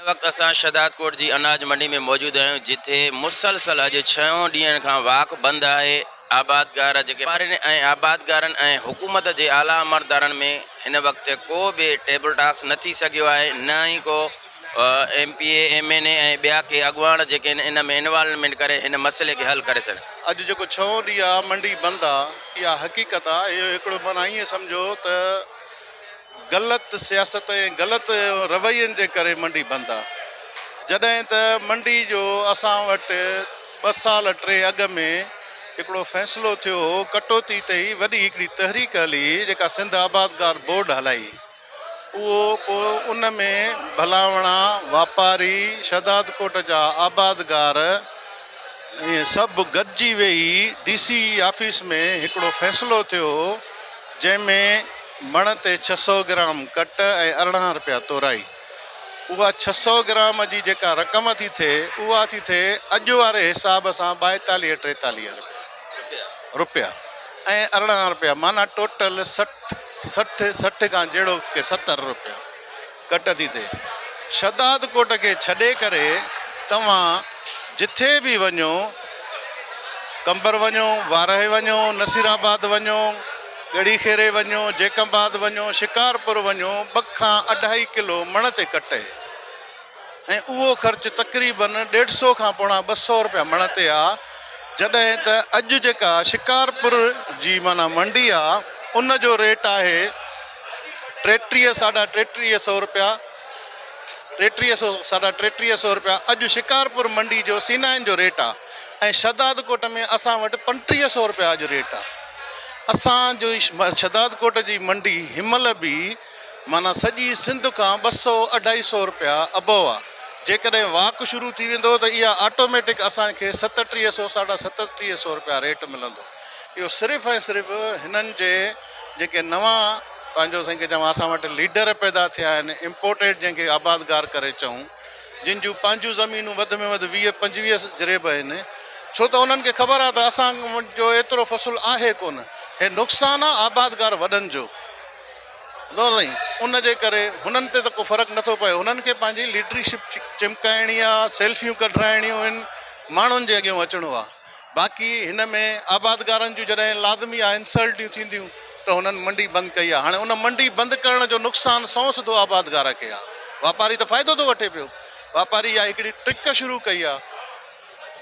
هن وقت اسان شهدادڪوٽ جي اناج منڊي ۾ موجود آهيون جتي مسلسل اڄ ڇهون ڏينهن کان واڪ بند آهي آبادگار جيڪي واپارين ۽ آبادگارن ۽ حڪومت جي اعليٰ عملدارن ۾ هن وقت ڪو به ٽيبل ٽاڪس نه ٿي سگهيو آهي نه ئي ڪو M P A M N A ۽ ٻيا ڪي اڳواڻ جيڪي آهن ان ۾ انوالومينٽ ڪري هن مسئلي کي حل ڪري سگهن. اڄ جيڪو ڇهون ڏينهن آ منڊي بند آ اها حقيقت آ اهو هڪڙو معنيٰ ائين سمجهو ته غلط سياست ۽ غلط روين جي ڪري منڊي بند آ جڏهن ته منڊي جو اسان وٽ ٻه سال ٽي اڳ ۾ هڪڙو فيصلو ٿيو هو ڪٽوتي تي ئي وڏي هڪڙي تحريڪ هلي جيڪا سنڌ آبادگار بورڊ هلائي اهو پوء ان ۾ ڀلاوڻا واپاري شهدادڪوٽ جا آبادگار ۽ سڀ گڏجي ويهي ڊي سي آفيس ۾ هڪڙو فيصلو ٿيو هو جنهن ۾ مڻ تي 600 گرام ڪٽ ۽ 18 رپيا تورائي. اها 600 گرام جي جيڪا رقم ٿي ٿئي، اها ٿي ٿئي اڄ واري حساب سان ٻائيتاليهه ٽيتاليهه رپيا رپيا ۽ 18 رپيا معنيٰ ٽوٽل 60 سٺ 60 کان جهڙوڪ ڪي 70 رپيا ڪٽ ٿي ٿئي. شھدادڪوٽ کي ڇڏي ڪري توهان جٿي به وڃو، قمبر وڃو، وارهه وڃو، نصيرآباد وڃو، ڳڙهي خيري وڃو، جيڪب آباد وڃو، شڪارپور وڃو، ٻه کان اڍائي ڪلو مڻ تي ڪٽ اهي ۽ اهو خرچ تقريبن ڏيڍ سو کان پوڻا 200 رپيا مڻ تي آ، جڏهن ته اڄ جيڪا شڪارپور جي معنيٰ منڊي آ ان جو ريٽ آهي ٽيٽيهه ساڍا ٽيٽيهه سو رپيا ٽيٽيهه سو ساڍا ٽيٽيهه سو رپيا اڄ شڪارپور منڊي جو سينائن جو ريٽ آ ۽ شھدادڪوٽ ۾ اسان وٽ پنٽيهه سو رپيا اڄ ريٽ آ اسان جو شھدادڪوٽ جي منڊي ھن مھل به معنيٰ سڄي سنڌ کان ٻه سو اڍائي سو رپيا ابو آ جيڪڏهن واڪ شروع ٿي ويندو ته اها آٽوميٽڪ اسان کي ستٽيهه سو ساڍا ستٽيهه سو رپيا ريٽ ملندو اهو صرف ۽ صرف هنن جي جيڪي نوان پنهنجو سائين کي چوان اسان وٽ ليڊر پيدا ٿيا آهن امپورٽيڊ جنهن کي آبادگار ڪري چئون جن جون پنهنجون زمينون وڌ ۾ وڌ 20 25 جريب آهن ڇو ته انهن کي خبر آهي ته اسان جو ايترو فصل آهي ڪونه هي نقصان آهي آبادگار وڏن جو سائين ان جي ڪري هنن تي ته ڪو فرق نٿو پئي هنن کي پنهنجي ليڊرشپ چمڪائڻي آهي سيلفيون ڪڍرائڻيون آهن ماڻهن جي اڳيان اچڻو آهي باقي هن ۾ آبادگارن جون جڏهن لازمي آ انسلٽيون ٿينديون ته هنن منڊي بند ڪئي آ هاڻي ان منڊي بند ڪرڻ جو نقصان سنئون سڌو آبادگار کي آ واپاري ته فائدو ٿو وٺي پيو واپاري اها هڪڙي ٽرڪ شروع ڪئي آ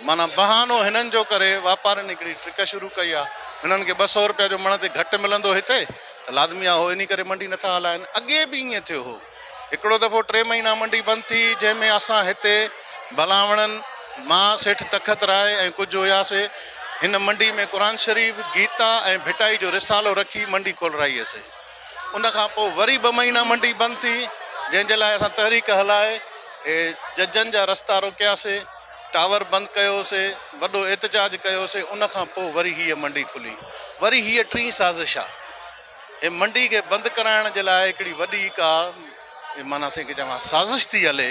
معنيٰ بهانو هنن جو ڪري واپارين هڪڙي ٽرڪ شروع ڪئي آ هنن کي 200 روپيا جو مڻ تي گهٽ ملندو هتي ته لازمي آ هو انهي ڪري منڊي نٿا هلائن اڳي به ائين ٿيو هو. هڪڙو دفعو ٽي مهينا منڊي بند ٿي، جنهن ۾ اسان هتي بلاوڻن، مان، سيٺ تخت راء ۽ ڪجهه هياسي. هن منڊي ۾ قرآن شريف، گيتا ۽ ڀٽائي جو رسالو رکي منڊي کولرائي سي. ان کان پوء وري ٻه مهينا منڊي بند ٿي، جنهن جي لاء اسان تحريڪ هلائي ججن جا رستا روڪياسي، ٽاور بند ڪيوسي، وڏو احتجاج ڪيوسي، ان کان پوء وري هيء منڊي کلي. وري هيء ٽين سازش آ. هي منڊي کي بند ڪرائڻ جي لاء هڪڙي وڏي ڪا معنيٰ سائين کي چوان سازش ٿي هلي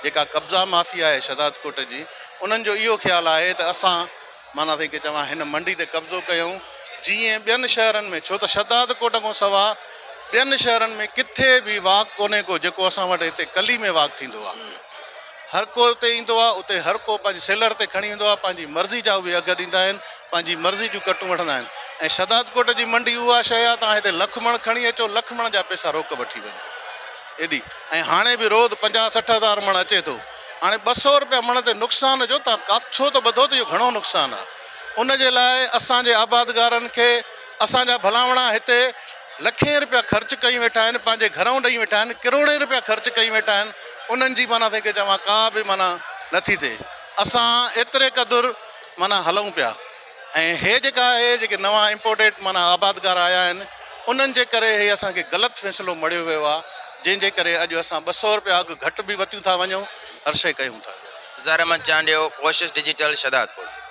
جيڪا قبضا مافيا آهي شهداد ڪوٽ جي انهن جو اهو خيال آهي ته اسان معنيٰ سائين کي چوان هن منڊي تي قبضو ڪيون جيئن ٻين شهرن ۾ ڇو ته شهداد ڪوٽ کان سوا ٻين شهرن ۾ ڪٿي به واڪ ڪونهي ڪو جيڪو اسان وٽ هتي ڪلي ۾ واڪ ٿيندو آهي هر ڪو اتي ايندو آهي، اتي هر ڪو پنهنجي سيلر تي کڻي ايندو آهي، پنهنجي مرضي جا اهي اگهه ڏيندا آهن، پنهنجي مرضي جون ڪٽون وٺندا آهن ۽ شهدادڪوٽ جي منڊي اها شيء آهي توهان هتي لک مڻ کڻي اچو، لک مڻ جا پئسا روڪ وٺي وڃو ايڏي ۽ هاڻي به روز 50 60 هزار مڻ اچي ٿو، هاڻي 200 رپيا مڻ تي نقصان جو توهان ڪاٿو ته ٻڌو ته اهو گهڻو نقصان آهي، ان جي لاء اسان جي آبادگارن کي اسان جا ڀلاوڻا هتي لکين رپيا خرچ ڪيون ويٺا آهن، پنهنجي گهرئون ڏئي ويٺا آهن، ڪروڙين رپيا خرچ ڪيون ويٺا آهن، انهن جي معنيٰ تنهن کي چوان ڪا به معنيٰ نه ٿي ٿئي. اسان ايتري قدر معنيٰ هلون پيا ۽ هي جيڪا آهي جيڪي نوان امپورٽيڊ معنيٰ آبادگار آيا آهن انهن جي ڪري هي اسان کي غلط فيصلو مڙهيو ويو آهي جنهن جي ڪري اڄ اسان 200 رپيا اگهه گهٽ به وتيون ٿا وڃون هر شيء ڪيون ٿا پيا. گلزار احمد چانڊيو، ڪوشش ڊجيٽل، شھدادڪوٽ.